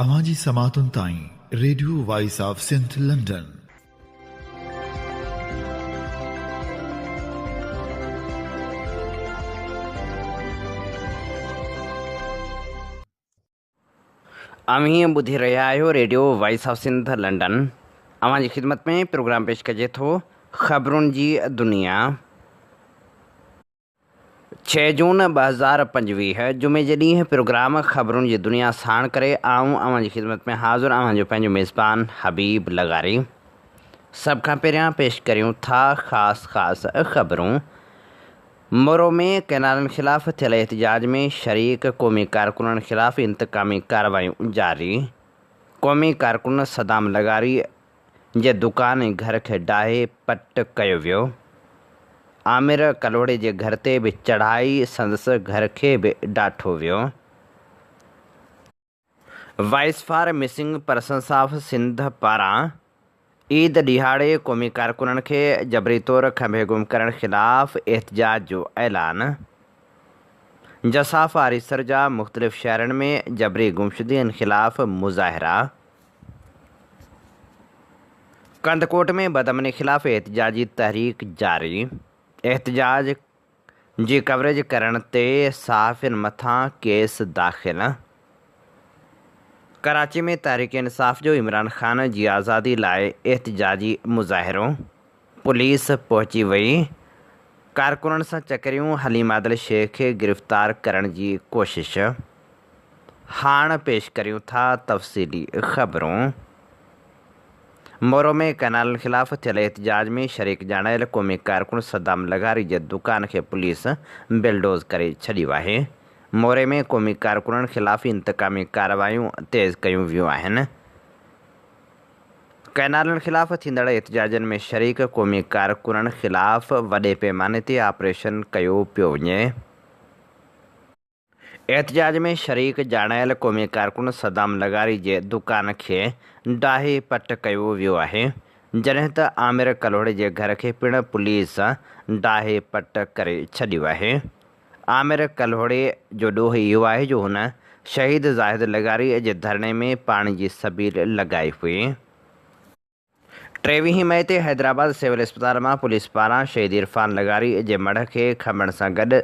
اوهان جي سماعتن تائين radio voice of Sindh London. اوهين ٻڌي رهيا آهيو radio voice of Sindh London. اوهان جي خدمت ۾ پروگرام پيش ڪجي ٿو خبرن جي دنيا. ڇهه جون 2025 جمعي جي ڏينهن پروگرام خبرن جي دنيا ساڻ ڪري آئون اوهان جي خدمت ۾ حاضر اوهان جو پنهنجو ميزبان حبيب لغاري. سڀ کان پهريان پيش ڪريون ٿا خاص خاص خبرون. مورو ۾ ڪئنالن خلاف ٿيل احتجاج ۾ شريڪ قومي ڪارڪنن خلاف انتقامي ڪارروايون جاري. قومي ڪارڪن صدام لغاري جي دڪان ۽ گهر کي ڊاهي پٽ ڪيو ويو. عامر ڪلهوڙي جي گهر تي به چڙهائي سندس گهر کي به ڊاٺو ويو. Voice for missing persons of Sindh پاران عيد ڏهاڙي قومي ڪارڪنن کي جبري طور کنڀي گم ڪرڻ خلاف احتجاج جو اعلان. جساف آريسر جا مختلف شهرن ۾ جبري گمشدگين خلاف مظاهرا. ڪنڌڪوٽ ۾ بدامني خلاف احتجاجي تحريڪ جاري، احتجاج جي ڪوريج ڪرڻ تي صحافين مٿان ڪيس داخل. ڪراچي ۾ تحريڪ انصاف جو عمران خان جي آزادي لاء احتجاجي مظاهرو، پوليس پهچي وئي، ڪارڪنن سان چڪريون، حليم عادل شيخ کي گرفتار ڪرڻ جي ڪوشش. هاڻ پيش ڪريون ٿا تفصيلي خبرون. مورو ۾ ڪئنالن خلاف ٿيل احتجاج ۾ شريڪ ڄاڻايل قومي ڪارڪن صدام لغاري جي دڪان کي پوليس بلڊوز ڪري ڇڏيو آهي. موري ۾ قومي ڪارڪنن خلاف انتقامي ڪارروايون تيز ڪيون ويون آهن. ڪئنالن خلاف ٿيندڙ احتجاجن ۾ شريڪ قومي ڪارڪنن خلاف وڏي پيماني تي آپريشن ڪيو پيو وڃي. احتجاج ۾ شريڪ ڄاڻايل قومي ڪارڪن صدام لغاري جي دڪان کي ڊاهي پٽ ڪيو ويو آهي، جڏهن ته عامر ڪلهوڙي جي گهر کي پڻ پوليس ڊاهي پٽ ڪري ڇڏيو آهي. عامر ڪلهوڙي جو ڏوهه اهو آهي جو هن شهيد زاهد لغاري جي ڌرڻي ۾ پاڻي جي سبيل لڳائي هئي. ٽيويهين مئي تي حيدرآباد سول اسپتال مان پوليس پاران شهيد عرفان لغاري جي مڙهه کي کنڀڻ سان گڏ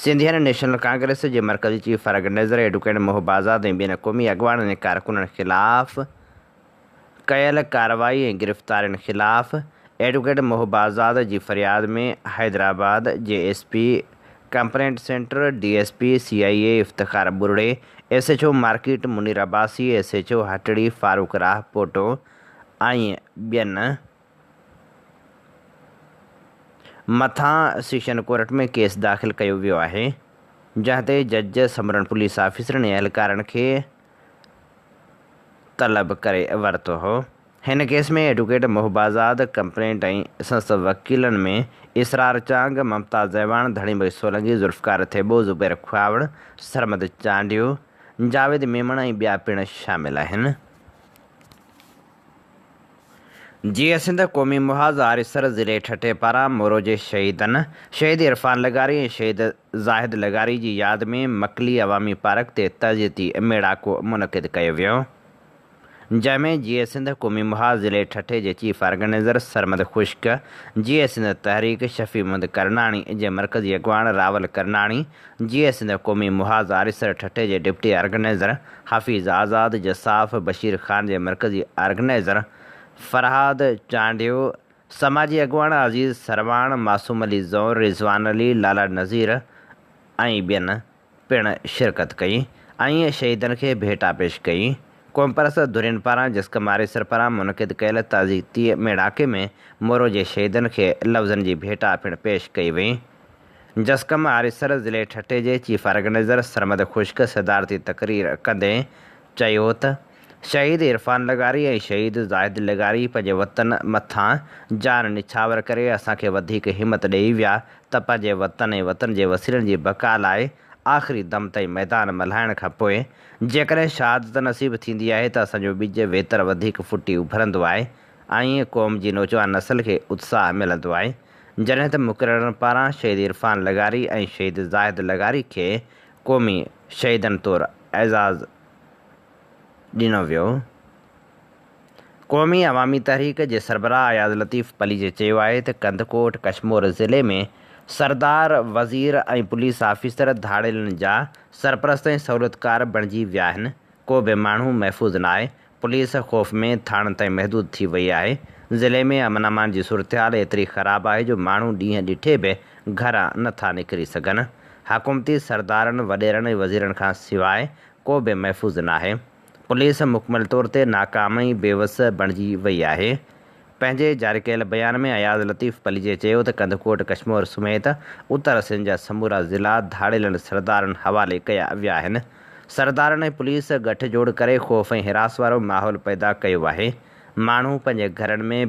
سنڌين نيشنل ڪانگريس جي مرڪزي chief organizer advocate Mohib Azad ۽ ٻين قومي اڳواڻن ۽ ڪارڪنن خلاف ڪيل ڪارروائي ۽ گرفتارين خلاف ايڊوڪيٽ محب آزاد جي فرياد ۾ حيدرآباد جي S P complaint centre, D S P C I A Iftikhar Burdi, S H O market Munir Abbasi, S H O Hatri Farooq Rahpoto ۽ ٻين مٿان سيشن ڪورٽ ۾ ڪيس داخل ڪيو ويو آهي، جنهن تي جج سمورن پوليس آفيسرن ۽ اهلڪارن کي طلب ڪري ورتو هو. هن case ۾ advocate Mohib Azad, complainant ۽ سندس وڪيلن ۾ اسرار چانگ، ممتاز اعواڻ، ڌڻي بخش سولنگي، ذوالفقار ٿيٻو، زبير کهاوڙ، سرمد چانڊيو، جاويد ميمڻ ۽ ٻيا پڻ شامل آهن. جيئي سنڌ قومي محاذ آريسر ضلعي ٺٽي پاران مورو جي شهيدن شهيد عرفان لغاري ۽ شهيد زاهد لغاري جي ياد ۾ مڪلي عوامي پارڪ تي تعزيتي ميڙاڪو منعقد ڪيو ويو جنهن ۾ جيئي سنڌ قومي محاذ ضلعي ٺٽي جي چيف آرگنائيزر سرمد خشڪ، جيئي سنڌ تحريڪ شفيع محمد ڪرناڻي جي مرڪزي اڳواڻ راول ڪرناڻي، جيئي سنڌ قومي محاذ آريسر ٺٽي جي ڊپٽي آرگنائيزر حفيظ آزاد، جساف بشير خان جي مرڪزي آرگنائيزر فرهاد چانڊيو، سماجي اڳواڻ عزيز سرواڻ، معصوم علي زئور، رضوان علي، لالا نذير ۽ ٻين پڻ شرڪت ڪئي ۽ شهيدن کي ڀيٽا پيش ڪئي. قومپرست ڌرين پاران جسقم آريسر پاران منعقد ڪيل تعزيتي ميڙاڪي ۾ مورو جي شهيدن کي لفظن جي ڀيٽا پڻ پيش ڪئي وئي. جسقم آريسر ضلعي ٺٽي جي چيف آرگنائيزر سرمد خشڪ صدارتي تقرير ڪندي چيو ته شهيد عرفان لغاري ۽ شهيد زاهد لغاري پنهنجي وطن مٿان جان نڇاور ڪري اسان کي وڌيڪ همت ڏئي ويا ته پنهنجي وطن ۽ وطن جي وسيلن جي بقا لاء آخري دم تائين ميدان ملهائڻ کان پوء جيڪڏهن شهادت نصيب ٿيندي آهي ته اسان جو ٻج ويتر وڌيڪ ڦٽي اڀرندو آهي ۽ قوم جي نوجوان نسل کي اتساهه ملندو آهي. جڏهن ته مقررن پاران شهيد عرفان لغاري ۽ شهيد زاهد لغاري کي قومي شهيدن طور اعزاز ڏنو ويو. قومي عوامي تحريڪ جي سربراهه اياز لطيف پليجي چيو آهي ته ڪنڌڪوٽ ڪشمور ضلعي ۾ سردار، وزير ۽ پوليس آفيسر ڌاڙيلن جا سرپرست ۽ سهولتڪار بڻجي ويا آهن، ڪو به ماڻهو محفوظ ناهي، پوليس خوف ۾ ٿاڻن تائين محدود ٿي وئي آهي، ضلعي ۾ امن امان جي صورتحال ايتري خراب آهي جو ماڻهو ڏينهن ڏٺي به گهران نٿا نڪري سگهن، حڪومتي سردارن، وڏيرن ۽ وزيرن کان سواء ڪو به محفوظ ناهي. پوليس مڪمل طور تي ناڪام ۽ بيوس بڻجي وئي آهي. پنهنجي جاري ڪيل بيان ۾ اياز لطيف پليجي چيو ته ڪنڌڪوٽ، ڪشمور سميت اتر سنڌ جا سمورا ضلعا ڌاڙيلن سردارن حوالي ڪيا ويا آهن. سردارن ۽ پوليس ڳٺ جوڙ ڪري خوف ۽ هراس وارو ماحول پيدا ڪيو آهي. ماڻهو پنهنجي گهرن ۾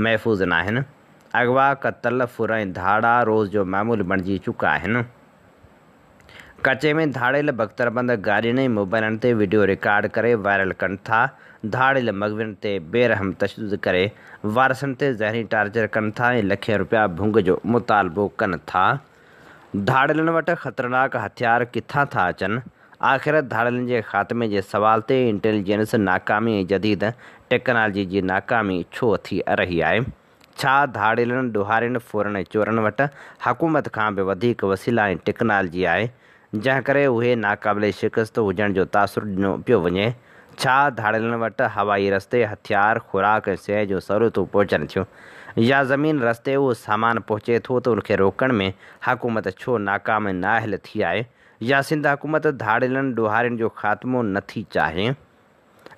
محفوظ ناهن. اغوا، قتل، ڦر ۽ ڌاڙا روز جو معمول بڻجي چڪا آهن. ڪچي ۾ ڌاڙيل بڪتربند گاڏين ۽ موبائلن تي وڊيو رڪارڊ ڪري وائرل ڪن ٿا، ڌاڙيل مغوين تي بي رحم تشدد ڪري وارثن تي ذهني ٽارچر ڪن ٿا ۽ لکين روپيا ڀنگ جو مطالبو ڪن ٿا. ڌاڙيلن وٽ خطرناڪ هٿيار ڪٿان ٿا اچن؟ آخر ڌاڙيلن جي خاتمي جي سوال تي انٽيليجنس ناڪامي ۽ جديد ٽيڪنالجي جي ناڪامي ڇو ٿي رهي آهي؟ ڇا ڌاڙيلن، ڏوهارين، ڦورن ۽ چورن وٽ حڪومت کان به وڌيڪ وسيلا ۽ ٽيڪنالجي آهي، جنهن ڪري اهي ناقابل شڪست هجڻ جو تاثر ڏنو پيو وڃي؟ ڇا ڌاڙيلن وٽ هوائي رستي هٿيار، خوراڪ ۽ سيء جون سهولتون پهچن ٿيون يا زمين رستي اهو سامان پهچي ٿو ته ان کي روڪڻ ۾ حڪومت ڇو ناڪام ۽ نااهل ٿي آهي يا سنڌ حڪومت ڌاڙيلن، ڏوهارين جو خاتمو نه ٿي چاهي؟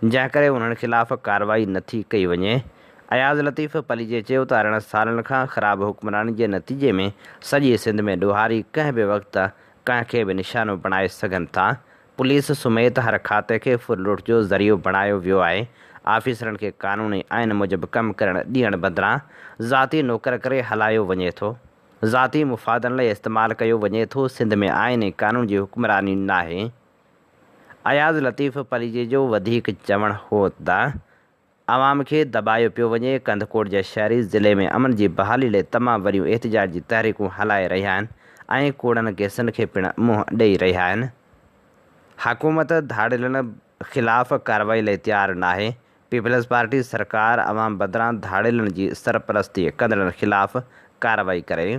جنهن ڪري انهن خلاف ڪارروائي نه ٿي ڪئي وڃي. اياز لطيف پليجي چيو ته 18 سالن کان خراب حڪمراني جي نتيجي ۾ سڄي سنڌ ۾ ڏوهاري ڪنهن به وقت ڪنهن کي به نشانو بڻائي سگهن ٿا، پوليس سميت هر کاتي کي ڦرلوٽ جو ذريعو بڻايو ويو آهي، آفيسرن کي قانون ۽ آئين موجب ڪم ڪرڻ ڏيڻ بدران ذاتي نوڪر ڪري هلايو وڃي ٿو، ذاتي مفادن لاء استعمال ڪيو وڃي ٿو، سنڌ ۾ آئين ۽ قانون جي حڪمراني ناهي. اياز لطيف پليجي جو وڌيڪ چوڻ هو ته عوام کي دٻايو پيو وڃي، ڪنڌڪوٽ جا شهري ضلعي ۾ امن جي بحالي لاء تمام وڏيون احتجاجي تحريڪون هلائي رهيا آهن ۽ ڪوڙن ڪيسن کي پڻ منهن ڏئي رهيا آهن، حڪومت ڌاڙيلن خلاف ڪارروائي لاء تيار ناهي، پيپلز پارٽي سرڪار عوام بدران ڌاڙيلن جي سرپرستي ڪندڙن خلاف ڪارروائي ڪري.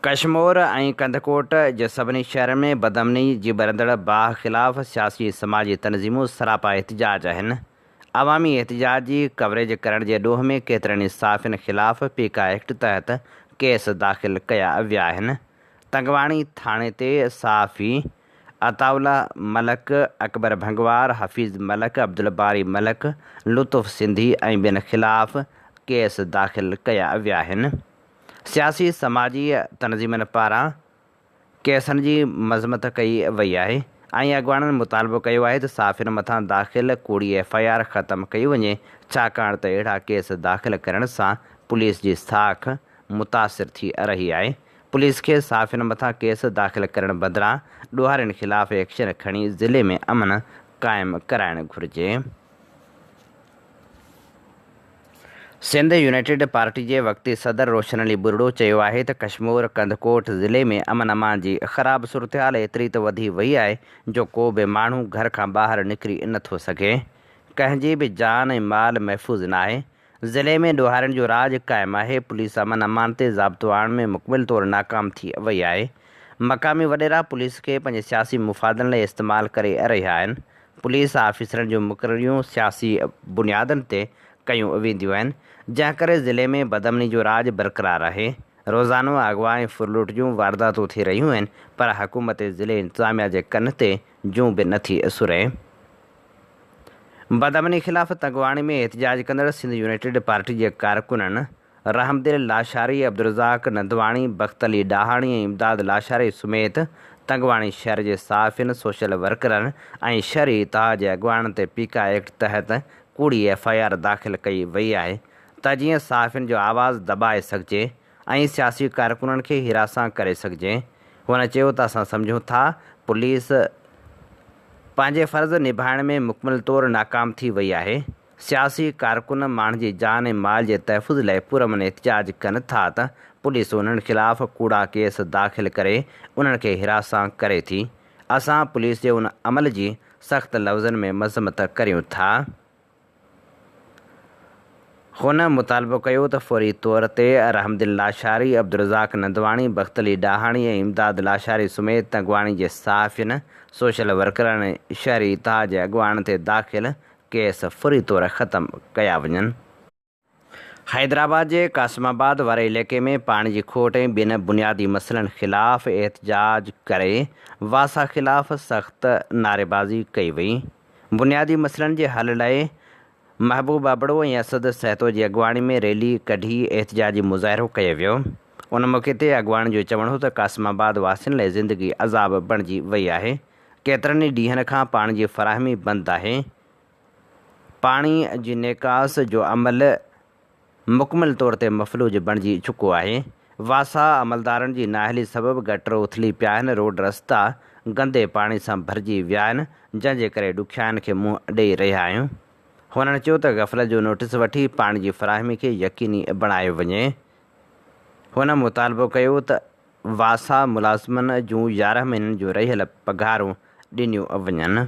ڪشمور ۽ ڪنڌڪوٽ جي سڀني شهرن ۾ بدامني جي ٻرندڙ باهه خلاف سياسي ۽ سماجي تنظيمون سراپا احتجاج آهن. عوامي احتجاج جي ڪوريج ڪرڻ جي ڏوهه ۾ ڪيترن ئي صحافين خلاف پيڪا ايڪٽ تحت ڪيس داخل ڪيا ويا آهن. تنگواڻي ٿاڻي تي صحافي عطاء الله ملڪ، اڪبر ڀنگوار، حفيظ ملڪ، عبدالباري ملڪ، لطف سنڌي ۽ ٻين خلاف ڪيس داخل ڪيا ويا آهن. سياسي سماجي تنظيمن پاران ڪيسن جي مذمت ڪئي وئي آهي ۽ اڳواڻن مطالبو ڪيو آهي ته صحافين مٿان داخل ڪوڙي ايف I R ختم ڪئي وڃي ڇاڪاڻ ته اهڙا ڪيس داخل ڪرڻ سان پوليس جي ساک متاثر ٿي رهي آهي پوليس کي صحافين مٿان ڪيس داخل ڪرڻ بدران ڏوهارين خلاف ايڪشن کڻي ضلعي ۾ امن قائم ڪرائڻ گهرجي. سنڌ يونائيٽيڊ پارٽي جي وقتي صدر روشن علي ٻرڙو چيو آهي ته ڪشمور ڪنڌڪوٽ ضلعي ۾ امن امان جي خراب صورتحال ايتري ته وڌي وئي آهي جو ڪو به ماڻهو گهر کان ٻاهر نڪري نٿو سگهي ڪنهن جي به جان ۽ مال محفوظ ناهي ضلعي ۾ ڏوهارين جو راڄ قائم آهي پوليس امن امان تي ضابطو آڻڻ ۾ مڪمل طور ناڪام ٿي وئي آهي مقامي وڏيرا پوليس کي پنهنجي سياسي مفادن لاء استعمال ڪري رهيا آهن پوليس آفيسرن جون مقرريون سياسي بنيادن تي ڪيون وينديون آهن، جنهن ڪري ضلعي ۾ بدامني جو راڄ برقرار آهي. روزانو اغوا ۽ ڦرلوٽ جون وارداتون ٿي رهيون آهن، پر حڪومت ۽ ضلعي انتظاميا جي ڪن تي جون به نٿي سري. بدامني خلاف تنگواڻي ۾ احتجاج ڪندڙ سنڌ يونائيٽيڊ پارٽي جي ڪارڪنن رحمدل لاشاري، عبدالرزاق نندواڻي، بخت علي ڏاهاڻي ۽ امداد لاشاري سميت تنگواڻي شهر جي صحافين، سوشل ورڪرن ۽ شهري اتحاد جي اڳواڻن تي پيڪا ايڪٽ تحت ڪوڙي ايف I R داخل ڪئي وئي آهي ته جيئن صحافين جو آواز دٻائي سگهجي ۽ سياسي ڪارڪنن کي هراسان ڪري سگهجي. هن چيو ته اسان سمجهون ٿا پوليس پنهنجي فرض نڀائڻ ۾ مڪمل طور ناڪام ٿي وئي آهي. سياسي ڪارڪن ماڻهن جي جان ۽ مال جي تحفظ لاء پرامن احتجاج ڪن ٿا ته پوليس انهن خلاف ڪوڙا ڪيس داخل ڪري انهن کي هراسان ڪري ٿي. اسان پوليس جي ان عمل جي سخت لفظن ۾ مذمت ڪريون ٿا. هن مطالبو ڪيو ته فوري طور تي رحمدل لاشاري، عبدالرزاق نندواڻي، بخت علي ڏاهاڻي ۽ امداد لاشاري سميت تنگواڻي جي صحافين، سوشل ورڪرن ۽ شهري اتحاد جي اڳواڻن تي داخل ڪيس فوري طور ختم ڪيا وڃن. حيدرآباد جي قاسم آباد واري علائقي ۾ پاڻي جي کوٽ ۽ ٻين بنيادي مسئلن خلاف احتجاج ڪري واسا خلاف سخت نعريبازي ڪئي وئي. بنيادي مسئلن جي حل لاء محبوب ابڙو ۽ اسد سهتو جي اڳواڻي ۾ ريلي ڪڍي احتجاجي مظاهرو ڪيو ويو. ان موقعي تي اڳواڻن جو چوڻ هو ته قاسم آباد واسين لاء زندگي عذاب بڻجي وئي آهي، ڪيترن ئي ڏينهن کان پاڻي جي فراهمي بند آهي، پاڻي جي نيڪاس جو عمل مڪمل طور تي مفلوج بڻجي چڪو آهي، واسا عملدارن جي نااهلي سبب گٽر اٿلي پيا آهن، روڊ رستا گندي پاڻي سان ڀرجي ويا آهن، جنهن جي ڪري ڏکيائين کي منهن ڏئي رهيا آهيون. هنن چيو ته غفلت جو نوٽيس وٺي پاڻي جي فراهمي کي يقيني بڻايو وڃي. هن مطالبو ڪيو ته واسا ملازمن جون 11 مهينن جون رهيل پگهارون ڏنيون وڃن.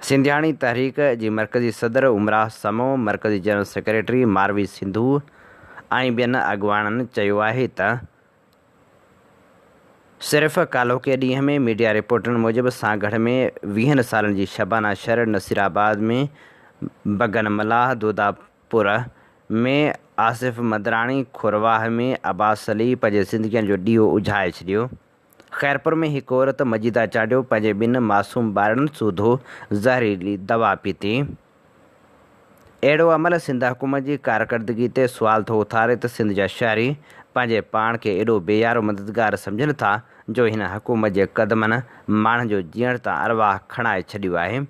سنڌياڻي تحريڪ جي مرڪزي صدر عمرا سمون، مرڪزي جنرل سيڪريٽري ماروي سنڌو ۽ ٻين اڳواڻن چيو آهي ته صرف ڪالهوڪي ڏينهن ۾ ميڊيا رپورٽن موجب سانگهڙ ۾ ويهن سالن جي شبانه شر، نصيرآباد ۾ بگن ملاح، دودا پور ۾ آصف مدراڻي، کورواهه ۾ عباس علي پنهنجي زندگين جو ڏيئو اجهائي ڇڏيو. خيرپور ۾ هڪ عورت مجيده چانڊيو پنهنجي ٻن معصوم ٻارڙن سوڌو زهريلي دوا پيتي. اهڙو عمل سنڌ حڪومت جي ڪارڪردگي تي سوال ٿو اٿاري ته سنڌ جا شهري پنهنجي پاڻ کي ايڏو بي يارو مددگار سمجهن ٿا جو هن حڪومت جي قدمن ماڻهن جو جيئڻ تان ارواح کڻائي ڇڏيو آهي.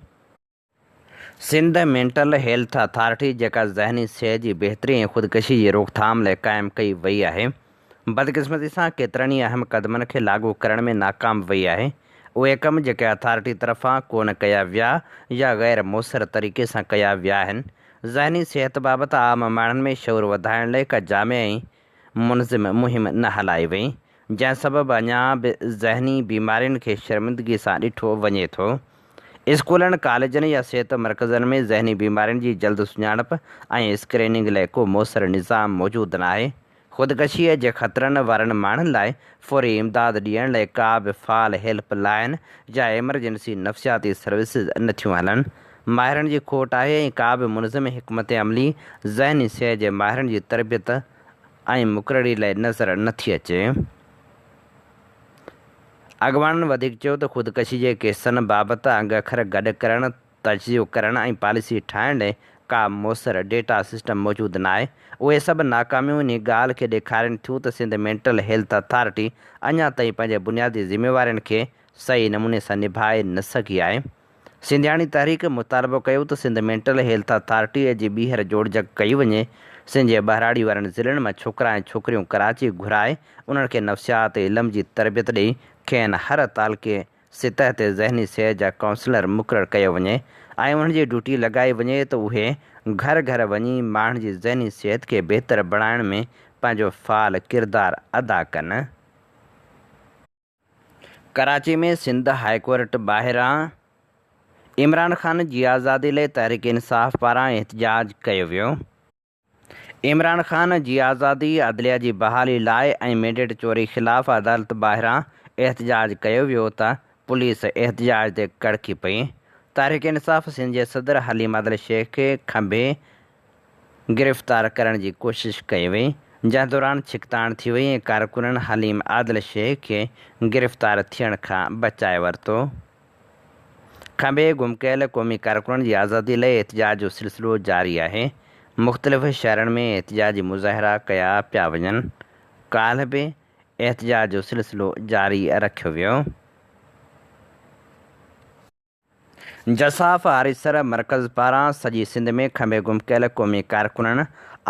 سنڌ مينٽل هيلٿ اٿارٽي جيڪا ذهني صحت جي بهتري ۽ خودڪشي جي روڪٿام لاء قائم ڪئي وئي آهي، بدقسمتي سان ڪيترن ئي اهم قدمن کي لاڳو ڪرڻ ۾ ناڪام وئي آهي. اهي ڪم جيڪي اٿارٽي طرفان ڪونه ڪيا ويا يا غير موثر طريقي سان ڪيا ويا آهن، ذهني صحت بابت عام ماڻهن ۾ شعور وڌائڻ لاء ڪا جامع ۽ منظم مهم نه هلائي وئي. جنهن سبب اڃا به ذهني بيمارين کي شرمندگي سان ڏٺو وڃي ٿو. اسڪولن، ڪاليجن يا صحت مرڪزن ۾ ذهني بيمارين جي جلد سڃاڻپ ۽ اسڪريننگ لاء ڪو موثر نظام موجود ناهي. خودڪشيء جي خطرن وارن ماڻهن لاء فوري امداد ڏيڻ لاء ڪا به فعال هيلپ لائين يا ايمرجنسي نفسياتي سروسز نٿيون هلن. ماهرن جي کوٽ آهي ۽ ڪا به منظم حڪمت عملي ذهني صحت جي ماهرن جي تربيت ۽ مقرري لاء نظر نه ٿي اچي. اڳواڻن وڌيڪ چيو ته خودڪشي جي ڪيسن بابت انگ اکر گڏ ڪرڻ، تجزيو ڪرڻ ۽ پاليسي ٺاهڻ لاء ڪا موثر ڊيٽا سسٽم موجود ناهي. اهي سڀ ناڪاميون انهي ڳالهه کي ڏيکارين ٿيون ته سنڌ مينٽل هيلٿ اٿارٽي اڃا تائين پنهنجي بنيادي ذميوارين کي صحيح نموني سان نڀائي نه سگهي آهي. سنڌياڻي تحريڪ مطالبو ڪيو ته سنڌ مينٽل هيلٿ اٿارٽيء جي ٻيهر جوڙجڪ ڪئي وڃي، سنڌ جي ٻهراڙي وارن ضلعن مان ڇوڪرا ۽ ڇوڪريون ڪراچي گهرائي انهن کي نفسيات علم جي تربيت ڏئي کين هر تعلقي سطح تي ذهني صحت جا ڪائونسلر مقرر ڪيو وڃي ۽ انهن جي ڊيوٽي لڳائي وڃي ته اهي گهر گهر وڃي ماڻهن جي ذهني صحت کي بهتر بڻائڻ ۾ پنهنجو فعال ڪردار ادا ڪن. ڪراچي ۾ سنڌ هاء ڪورٽ ٻاهران عمران خان جي آزادي لاء تحريڪ انصاف پاران احتجاج ڪيو ويو. عمران خان جي آزادي، عدليه جي بحالي لاء ۽ مينڊيٽ چوري خلاف عدالت ٻاهران احتجاج ڪيو ويو ته پوليس احتجاج تي ڪڙڪي پئي. تحريڪ انصاف سنڌ جي صدر حليم عادل شيخ کي کنڀي گرفتار ڪرڻ جي ڪوشش ڪئي وئي، جنهن دوران ڇڪتاڻ ٿي وئي ۽ ڪارڪنن حليم عادل شيخ کي گرفتار ٿيڻ کان بچائي ورتو. کنڀي گم ڪيل قومي ڪارڪنن جي آزادي لاء احتجاج جو سلسلو جاري آهي، مختلف شهرن ۾ احتجاجي مظاهرا ڪيا پيا وڃن، ڪالهه به احتجاج جو سلسلو جاري رکيو ويو. جساف آريسر مرڪز پاران سڄي سنڌ ۾ کنڀي گم ڪيل قومي ڪارڪنن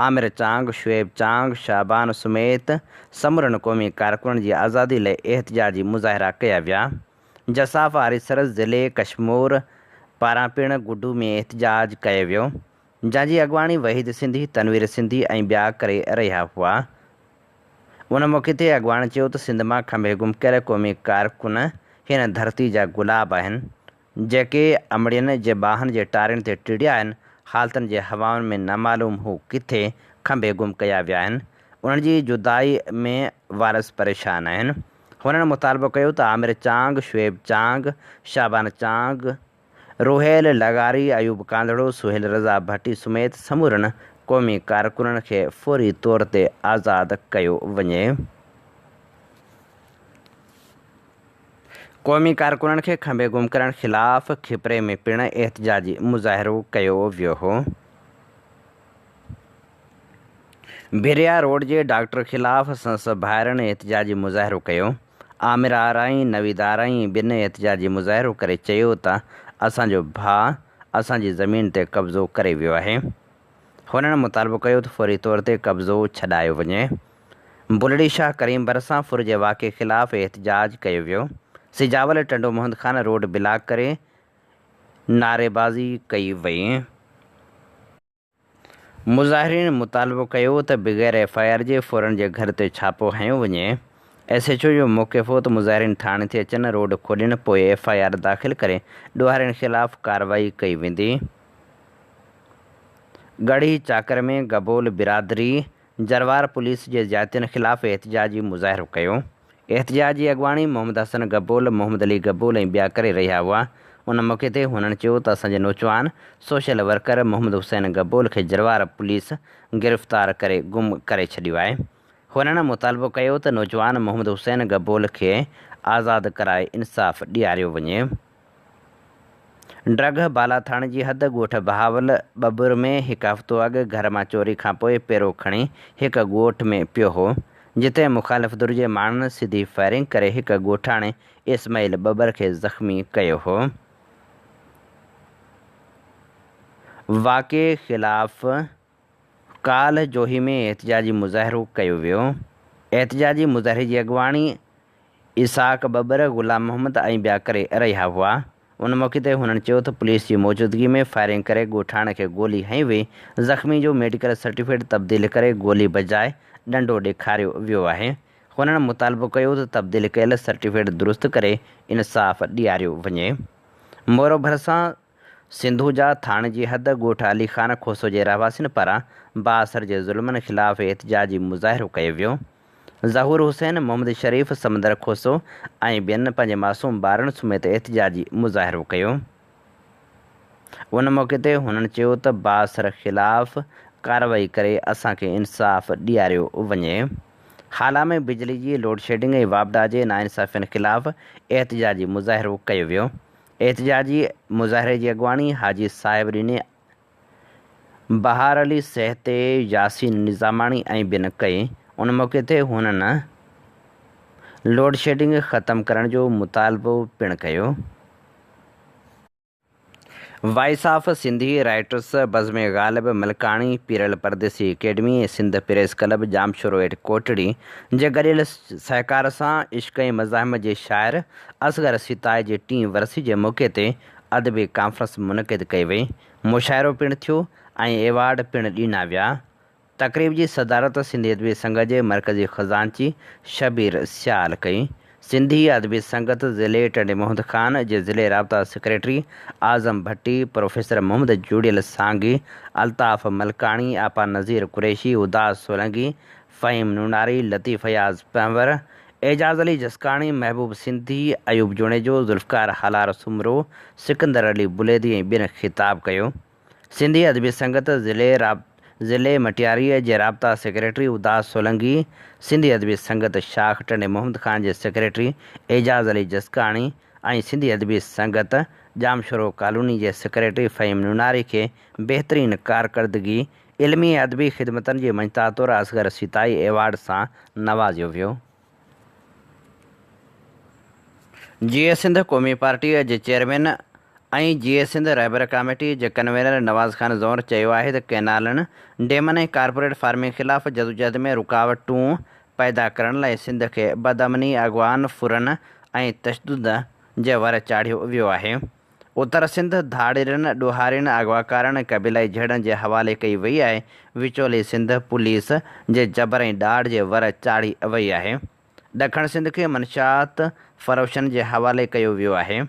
عامر چانگ، شعيب چانگ، شعبان سميت سمورن قومي ڪارڪنن جي آزادي لئه احتجاجي مظاهرا ڪيا ويا. جساف آريسر ضلعي ڪشمور پاران پڻ گڊو ۾ احتجاج ڪيو ويو، جنهن جي اڳواڻي وحيد سنڌي، تنوير سنڌي ۽ ٻيا ڪري رهيا هئا. ان موقعي تي اڳواڻ چيو ته سنڌ مان کنڀي گم ڪيل قومي ڪارڪن هن ڌرتي جا گلاب آهن، جيڪي امڙين جي ٻانهن جي ٽارين تي ٽڙيا آهن، حالتن جي هوائن ۾ نامعلوم هو ڪٿي کنڀي گم ڪيا ويا آهن، انهن جي جدائي ۾ وارث پريشان آهن. هنن مطالبو ڪيو ته عامر چانگ، شعيب چانگ، شعبان چانگ، روحيل لغاري، ايوب ڪانڌڙو، سهيل رضا ڀٽي سميت سمورن قومي ڪارڪنن کي فوري طور تي آزاد ڪيو وڃي. قومي ڪارڪنن کي کنڀي گم ڪرڻ خلاف کپري ۾ پڻ احتجاجي مظاهرو ڪيو ويو هو. ڀريا روڊ جي ڊاڪٽر خلاف سندس ڀائرن احتجاجي مظاهرو ڪيو. عامر آرائين، نويد آرائين ۽ ٻين احتجاجي مظاهرو ڪري چيو ته اسان جو ڀاء اسان جي زمين تي قبضو ڪري ويو آهي. هنن مطالبو ڪيو ته فوري طور تي قبضو ڇڏايو وڃي. بلڙي شاهه ڪريم ڀرسان ڦر جي واقعي خلاف احتجاج ڪيو ويو. سجاول ٽنڊو محمد خان روڊ بلاڪ ڪري نعريبازي ڪئي وئي. مظاهرين مطالبو ڪيو ته بغير ايف I R جي ڦورن جي گهر تي ڇاپو هنيو وڃي، ايس ايڇ او جو موقف هو ته مظاهرين ٿاڻي تي اچن، روڊ کولين پوء ايف I R داخل ڪري ڏوهارين خلاف ڪارروائي ڪئي ويندي. ڳڙهي چاڪر ۾ گبول برادري جروار پوليس جي زيادتين خلاف احتجاجي مظاهرو ڪيو. احتجاج جي اڳواڻي محمد حسن گبول، محمد علي گبول ۽ ٻيا ڪري رهيا هئا. ان موقعي تي هنن چيو ته اسان جي نوجوان سوشل ورڪر محمد حسين گبول کي جروار پوليس گرفتار ڪري گم ڪري ڇڏيو آهي. هنن مطالبو ڪيو ته نوجوان محمد حسين گبول کي آزاد ڪرائي انصاف ڏياريو وڃي. ڊرگهه بالا ٿاڻي جي حد ڳوٺ بهاول ٻٻر ۾ هڪ هفتو اڳ گهر مان چوري کانپوء پيرو کڻي هڪ ڳوٺ ۾ پيو هو، جتي مخالف ڌر جي ماڻهن سڌي فائرنگ ڪري هڪ ڳوٺاڻي اسماعيل ٻٻر کي زخمي ڪيو هو. واقعي خلاف ڪالهه جوهي ۾ احتجاجي مظاهرو ڪيو ويو. احتجاجي مظاهري جي اڳواڻي اسحاق ٻٻر، غلام محمد ۽ ٻيا ڪري رهيا هئا. ان موقعي تي هنن چيو ته پوليس جي موجودگي ۾ فائرنگ ڪري ڳوٺاڻي کي گولي هنئي وئي، زخمي جو ميڊيڪل سرٽيفڪيٽ تبديل ڪري گولي بجاء ڏنڊو ڏيکاريو ويو آهي. هنن مطالبو ڪيو ته تبديل ڪيل سرٽيفڪيٽ درست ڪري انصاف ڏياريو وڃي. مورو ڀرسان سنڌو جا ٿاڻي جي حد ڳوٺ علي خان کوسو جي رهواسين پاران بااثر جي ظلمن خلاف احتجاجي مظاهرو ڪيو ويو. ظهور حسين، محمد شريف، سمندر کوسو ۽ ٻين پنهنجي معصوم ٻارن سميت احتجاجي مظاهرو ڪيو. ان موقعي تي هنن چيو ته بااثر خلاف ڪارروائي ڪري اسان کي انصاف ڏياريو وڃي. هالا ۾ بجلي جي لوڊشيڊنگ ۽ واپڊا جي ناانصافين خلاف احتجاجي مظاهرو ڪيو ويو. احتجاجي مظاهري جي اڳواڻي حاجي صاحب ڏني، بهار علي سهتي، ياسين نظاماڻي ۽ ٻين ڪئي. ان موقعي تي هنن لوڊشيڊنگ ختم ڪرڻ جو مطالبو پڻ ڪيو. وائس آف سنڌي رائٽرس، بزم Ghalib Malkani, Peeral Pardesi academy ۽ Sindh press club Jamshoro at Kotri جي گڏيل سهڪار سان عشق ۽ مزاحمت جي شاعر اصغر سيتائي جي ٽين ورسي جي موقعي تي ادبي ڪانفرنس منعقد ڪئي وئي، مشاعرو پڻ ٿيو ۽ ايوارڊ پڻ ڏنا ويا. تقريب جي صدارت سنڌي ادبي سنگت جي مرڪزي خزانچي شبير سيال ڪئي. سنڌي ادبي سنگت ضلعي ٽنڊي محمد خان جي ضلعي رابطا سيڪريٽري اعظم ڀٽي، پروفيسر محمد جوڙيل سانگي، الطاف ملڪاڻي، آپا نذير قريشي، اداس سولنگي، فهيم نوناري، لطيف اياز پنهور، اعجاز علي جسڪاڻي، محبوب سنڌي، ايوب جوڻيجو، ذوالفقار هالار سومرو، سڪندر علي بليدي ۽ ٻين خطاب ڪيو. سنڌي ادبي سنگت ضلعي ضلعي مٽياريء جي رابطا سيڪريٽري اداس سولنگي، سنڌي ادبي سنگت شاخ ٽنڊي محمد خان جي سيڪريٽري اعجاز علي جسڪاڻي ۽ سنڌي ادبي سنگت ڄامشورو ڪالوني جي سيڪريٽري فهيم نوناري کي بهترين ڪارڪردگي علمي ۽ ادبي خدمتن جي مڃتا طور اصغر سيتائي ايوارڊ سان نوازيو ويو. جيئي سنڌ قومي پارٽيء جي چيئرمين ۽ جيئي سنڌ رهبر ڪاميٽي جي ڪنوينر نواز خان زئور چيو آهي ته ڪئنالن، ڊيمن ۽ ڪارپوريٽ فارمنگ خلاف جدوجهد ۾ رڪاوٽون پيدا ڪرڻ لاء سنڌ کي بدامني، اغوائن، ڦرن ۽ تشدد جي ور چاڙهيو ويو آهي. اتر سنڌ ڌاڙيلن، ڏوهارين، اغواڪارن ۽ قبيلائي جهيڙن جي حوالي ڪئي وئي آهي، وچولي سنڌ پوليس جي جبر ۽ ڏاڍ جي ور چاڙهي وئي آهي. ڏکڻ سنڌ کي منشيات فروشن جي حوالي ڪيو ويو آهي.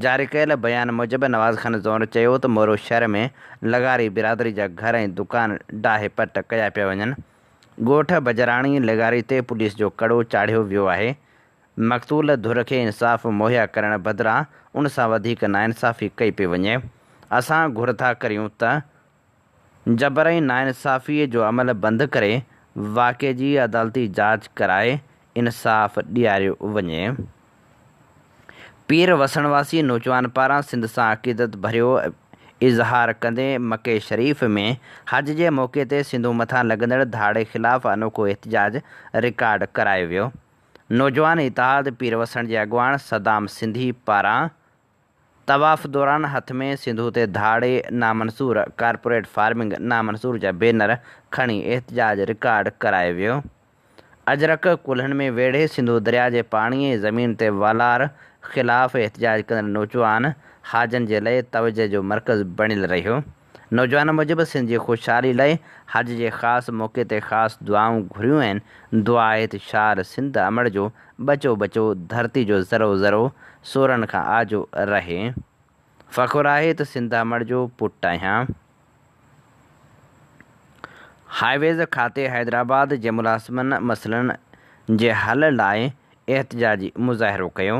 جاري ڪيل بيان موجب نواز خان زئور چيو ته مورو شهر ۾ لغاري برادري جا گهر ۽ دڪان ڊاهي پٽ ڪيا پيا وڃن. ڳوٺ بجراڻي لغاري تي پوليس جو ڪڙو چاڙهيو ويو آهي. مقتول ڌر کي انصاف مهيا ڪرڻ بدران ان سان وڌيڪ ناانصافي ڪئي پئي وڃي. اسان گهر ٿا ڪريون ته جبر ۽ ناانصافي جو عمل بند ڪري واقعي جي عدالتي جاچ ڪرائي انصاف ڏياريو وڃي. پير وسڻ واسي نوجوان پاران سنڌ سان عقيدت ڀريو اظهار ڪندي مڪي شريف ۾ حج جي موقعي تي سنڌو مٿان لڳندڙ ڌاڙي خلاف انوکو احتجاج رڪارڊ ڪرايو ويو. نوجوان اتحاد پير وسڻ جي اڳواڻ صدام سنڌي پاران طواف دوران هٿ ۾ سنڌو تي ڌاڙي نامنظور، ڪارپوريٽ فارمنگ نامنظور جا بينر کڻي احتجاج رڪارڊ ڪرايو ويو. اجرڪ ڪلهن ۾ ويڙهي سنڌو درياء جي پاڻي ۽ زمين تي والار خلاف احتجاج ڪندڙ نوجوان حاجين جي لئه توجهه جو مرڪز بڻيل رهيو. نوجوان موجب سنڌ جي خوشحالي لئه حج جي خاص موقعي تي خاص دعائون گهريون آهن، دعا آهي ته شال سنڌ امڙ جو ٻچو ٻچو ڌرتي جو ذرو ذرو سورن کان آجو رهي. فخر آهي ته سنڌ امڙ جو پٽ آهيان. هاء ويز کاتي حيدرآباد جي ملازمن مسئلن جي حل لاء احتجاجي مظاهرو ڪيو.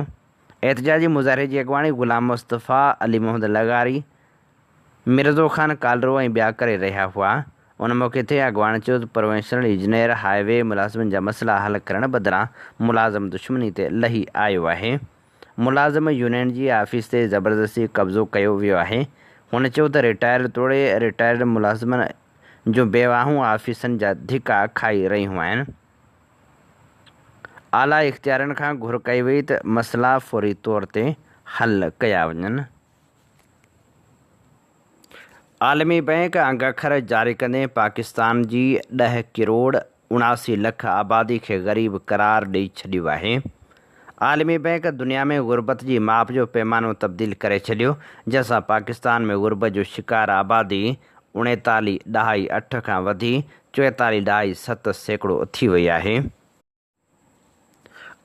احتجاجي مظاهري جي اڳواڻي غلام مصطفيٰ، علي محمد لغاري، مرزو خان ڪالرو ۽ ٻيا ڪري رهيا هئا. ان موقعي تي اڳواڻ چيو ته پرووينشنل انجنيئر هاء وي ملازمن جا مسئلا حل ڪرڻ بدران ملازم دشمني تي لهي آيو آهي. ملازم يونين جي آفيس تي زبردستي قبضو ڪيو ويو آهي. هن چيو ته رٽائرڊ توڙي رٽائرڊ ملازمن جون بيواهون آفيسن جا ڌڪا کائي رهيون آهن. اعليٰ اختيارين کان گهر ڪئي وئي ته مسئلا فوري طور تي حل ڪيا وڃن. عالمي بئنڪ انگ اکر جاري ڪندي پاڪستان جي ڏهه ڪروڙ 79 لک آبادي کي غريب قرار ڏئي ڇڏيو آهي. عالمي بئنڪ دنيا ۾ غربت جي ماپ جو پيمانو تبديل ڪري ڇڏيو جنهن سان پاڪستان ۾ غربت جو شڪار آبادي اوڻيتاليهه ڏهائي اٺ کان وڌي چوئيتاليهه ڏهائي 7% ٿي وئي آهي.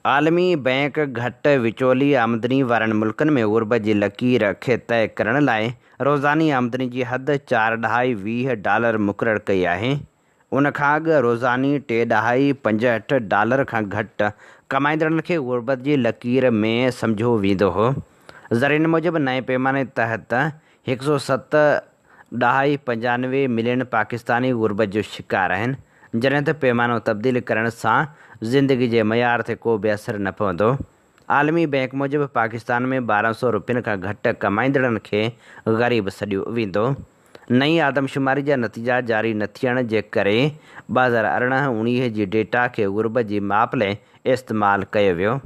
عالمي بئنڪ گهٽ وچولي آمدني وارن ملڪن ۾ غربت جي لڪير کي طئي ڪرڻ لاء روزاني آمدني جي حد چار ڏهائي 20 ڊالر مقرر ڪئي آهي. ان کان اڳ روزاني ٽي ڏهائي 65 ڊالر کان گهٽ ڪمائيندڙن کي غربت جي لڪير ۾ سمجهيو ويندو هو. ذريعن موجب نئين پيماني تحت هڪ سئو ست ڏهائي 95 ملين پاڪستاني غربت جو شڪار آهن، جڏهن ته پيمانو تبديل ڪرڻ سان زندگي جي معيار تي ڪو به اثر نه پوندو. عالمي بئنڪ موجب پاڪستان ۾ 12 سئو روپين کان گهٽ ڪمائيندڙن کي غريب سڏيو ويندو. نئين آدمشماري جا نتيجا جاري نه ٿيڻ جي ڪري 2018 19 جي ڊيٽا کي غربت جي ماپ لئه استعمال ڪيو ويو.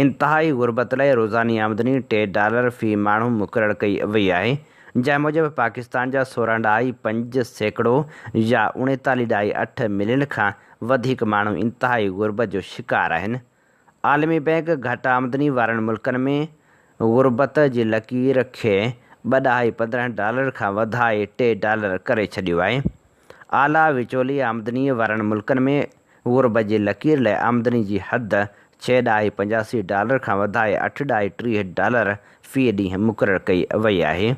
انتهائي غربت لاء روزاني آمدني ٽي ڊالر في ماڻهو مقرر ڪئي وئي آهي، جنهن موجب پاڪستان جا سورهن ڏهائي 5% يا اوڻيتاليهه ڏهائي اٺ ملين کان وڌيڪ ماڻهو انتهائي غربت جو شڪار آهن. عالمي بئنڪ گهٽ آمدني وارن ملڪن ۾ غربت جي لڪير کي ٻه ڏهائي 15 ڊالر کان وڌائي ٽي ڊالر ڪري ڇڏيو آهي. اعليٰ وچولي آمدنيء وارن ملڪن ۾ غربت جي لڪير لاء آمدني جي حد ڇهه ڏهائي 85 ڊالر کان وڌائي اٺ ڏهائي 30 ڊالر في ڏينهن مقرر ڪئي وئي آهي.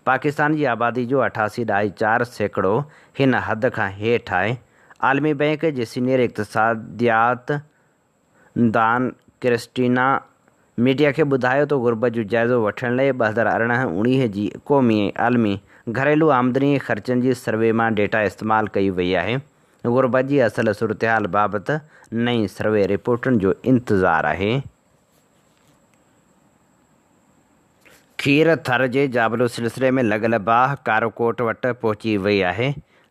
پاڪستان جي آبادي جو اٺاسي ڏهائي 4% هن حد کان هيٺ آهي. عالمي بئنڪ جي سينيئر اقتصاديات دان ڪرسٽينا ميڊيا کي ٻڌايو ته غربت جو جائزو وٺڻ لئي 2018 19 جي قومي ۽ عالمي گهريلو آمدني ۽ خرچن جي سروي مان ڊيٽا استعمال ڪئي وئي آهي، غربت جي اصل صورتحال بابت نئين سروي رپورٽن جو انتظار آهي. کير ٿر جي جابلو سلسلي ۾ لڳل باهه ڪاروڪوٽ وٽ پهچي وئي آهي،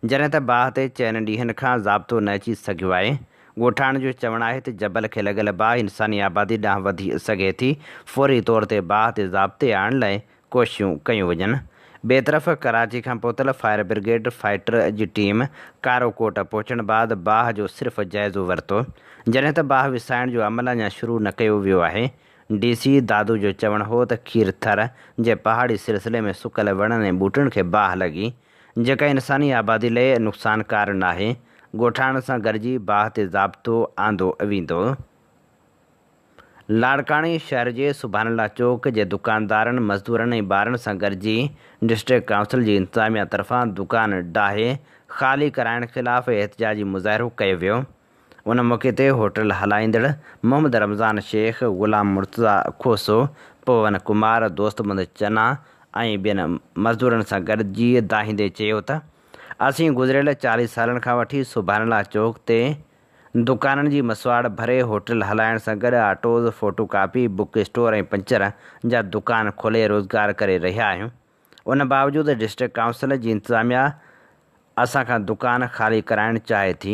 جڏهن ته باهه تي چئن ڏينهن کان ضابطو نه اچي سگهيو آهي. ڳوٺاڻن جو چوڻ آهي ته جبل کي لڳل باهه انساني آبادي ڏانهن وڌي سگهي ٿي، فوري طور تي باهه تي ضابطي آڻڻ لاء ڪوششون ڪيون وڃن. ٻئي طرف ڪراچي کان پهتل فائر برگيڊ فائٽر جي ٽيم ڪاروڪوٽ پهچڻ بعد باهه جو صرف جائزو ورتو، جڏهن ته باهه وسائڻ جو عمل اڃا شروع نه ڪيو ويو آهي. ڊي سي دادو جو چوڻ هو ته کير ٿر جي پهاڙي سلسلي ۾ سڪل وڻن ۽ ٻوٽن کي باهه لڳي، جيڪا انساني آبادي لئه نقصانڪار ناهي، ڳوٺاڻن سان گڏجي باهه تي ضابطو آندو ويندو. لاڙڪاڻي شهر جي سبحان الله چوڪ جي دڪاندارن، مزدورن ۽ ٻارن سان گڏجي ڊسٽرڪٽ ڪائونسل جي انتظاميا طرفان دڪان ڊاهي خالي ڪرائڻ خلاف احتجاجي مظاهرو ڪيو ويو. ان موقعي تي هوٽل هلائيندڙ محمد رمضان شيخ، غلام مرتضيٰ کوسو، پون ڪمار، دوست محمد چنا ۽ ٻين مزدورن سان گڏجي دانهيندي چيو ته اسين گذريل 40 سالن کان وٺي سبحان الله چوڪ تي دڪانن جي مسواڙ ڀري هوٽل هلائڻ سان گڏ autos, photo copy, book store ۽ puncture جا دڪان کولي روزگار ڪري رهيا آهيون. ان باوجود ڊسٽرڪٽ ڪائونسل جي انتظاميا اسان کان دڪان خالي ڪرائڻ چاهي ٿي،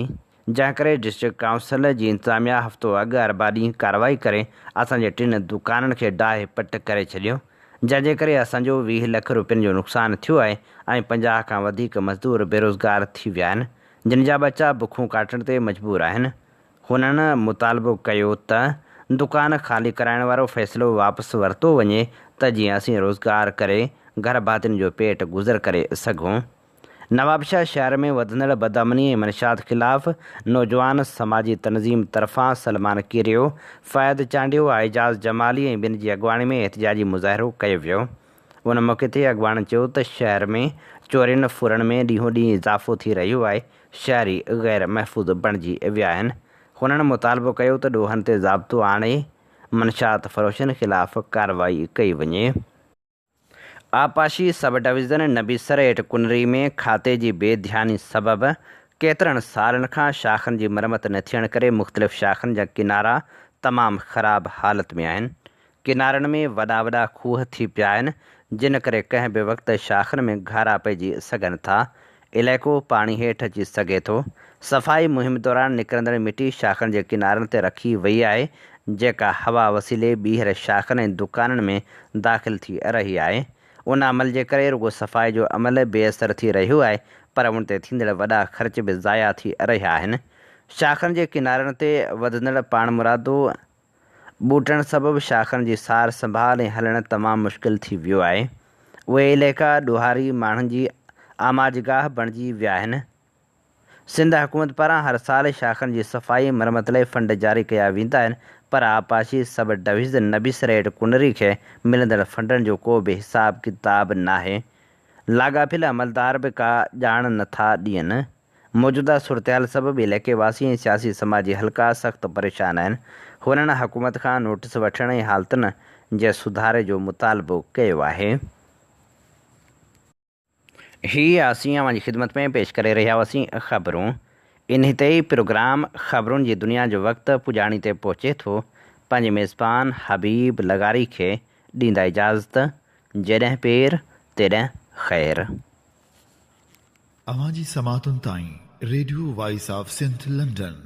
جنهن ڪري ڊسٽرڪٽ ڪائونسل جي انتظاميا هفتو اڳ اربع ڏينهن ڪارروائي ڪري اسان جي ٽن دڪانن کي ڊاهي پٽ ڪري ڇڏيو، جنهن جي ڪري اسان جو 20 لک روپين جو نقصان ٿيو آهي ۽ 50 کان وڌيڪ مزدور بيروزگار ٿي ويا آهن. جن جا ٻچا بکون ڪاٽڻ تي مجبور آهن. هنن مطالبو ڪيو ته دڪان خالي ڪرائڻ وارو فيصلو واپس ورتو وڃي ته جيئن اسين روزگار ڪري گهر ڀاتين جو پيٽ گذر ڪري سگهون. نوابشاهه شهر ۾ وڌندڙ بدامني ۽ منشيات خلاف نوجوان سماجي تنظيم طرفان سلمان ڪيريو، فهد چانڊيو، اعجاز جمالي ۽ ٻين جي اڳواڻي ۾ احتجاجي مظاهرو ڪيو ويو. ان موقعي تي اڳواڻن چيو ته شهر ۾ چورين ڦرن ۾ ڏينهون ڏينهن اضافو ٿي رهيو آهي، شهري غير محفوظ بڻجي ويا آهن. هنن مطالبو ڪيو ته ڏوهن تي ضابطو آڻي منشيات فروشن خلاف ڪارروائي ڪئي وڃي. آبپاشي سب ڊويزن نبيسر هيٺ ڪنري ۾ کاتي جي بي ڌياني سبب ڪيترن سالن کان شاخن جي مرمت نه ٿيڻ ڪري مختلف شاخن جا ڪنارا تمام خراب حالت ۾ آهن. ڪنارن ۾ وڏا وڏا کوهه ٿي پيا آهن، جن ڪري ڪنهن به وقت شاخن ۾ گهارا پئجي سگهن ٿا. علائقو پاڻي هيٺ اچي سگهي ٿو. صفائي مهم دوران نڪرندڙ مٽي شاخن جي ڪنارن تي رکي وئي آهي، جيڪا هوا وسيلي ٻيهر شاخن ۽ دڪانن ۾ داخل ٿي رهي آهي. ان عمل جي ڪري رڳو صفائي جو عمل بي اثر ٿي رهيو آهي، پر ان تي ٿيندڙ وڏا خرچ به ضايع ٿي رهيا آهن. شاخن جي ڪنارن تي وڌندڙ پاڻمرادو ٻوٽن سبب شاخن جي سار سنڀال ۽ هلڻ تمام مشڪل ٿي ويو آهي. اهي علائقا ڏوهاري ماڻهن جي آماجگاهه بڻجي ويا آهن. سنڌ حڪومت پاران هر سال شاخن جي صفائي ۽ مرمت لاء فنڊ جاري ڪيا ويندا آهن پر آبپاشي سب ڊويزن نبي سريٽ ڪنري کي ملندڙ فنڊن جو ڪو به حساب ڪتاب ناهي. لاڳاپيل عملدار به ڪا ڄاڻ نٿا ڏين. موجوده صورتحال سبب علائقي واسي ۽ سياسي سماجي حلقا سخت پريشان آهن. هنن حڪومت کان نوٽيس وٺڻ ۽ حالتن جي سڌاري جو مطالبو ڪيو آهي. هي اسين اوهان جي خدمت ۾ پيش ڪري رهيا هئاسين خبرون. انهي تي ئي پروگرام خبرن جي دنيا جو وقت پڄاڻي تي پهچي ٿو. پنهنجي ميزبان حبيب لغاري کي ڏيندا اجازت. جيڏهن پير تيڏهن خير. اوهان جي سماعتن تائين radio voice of Sindh London.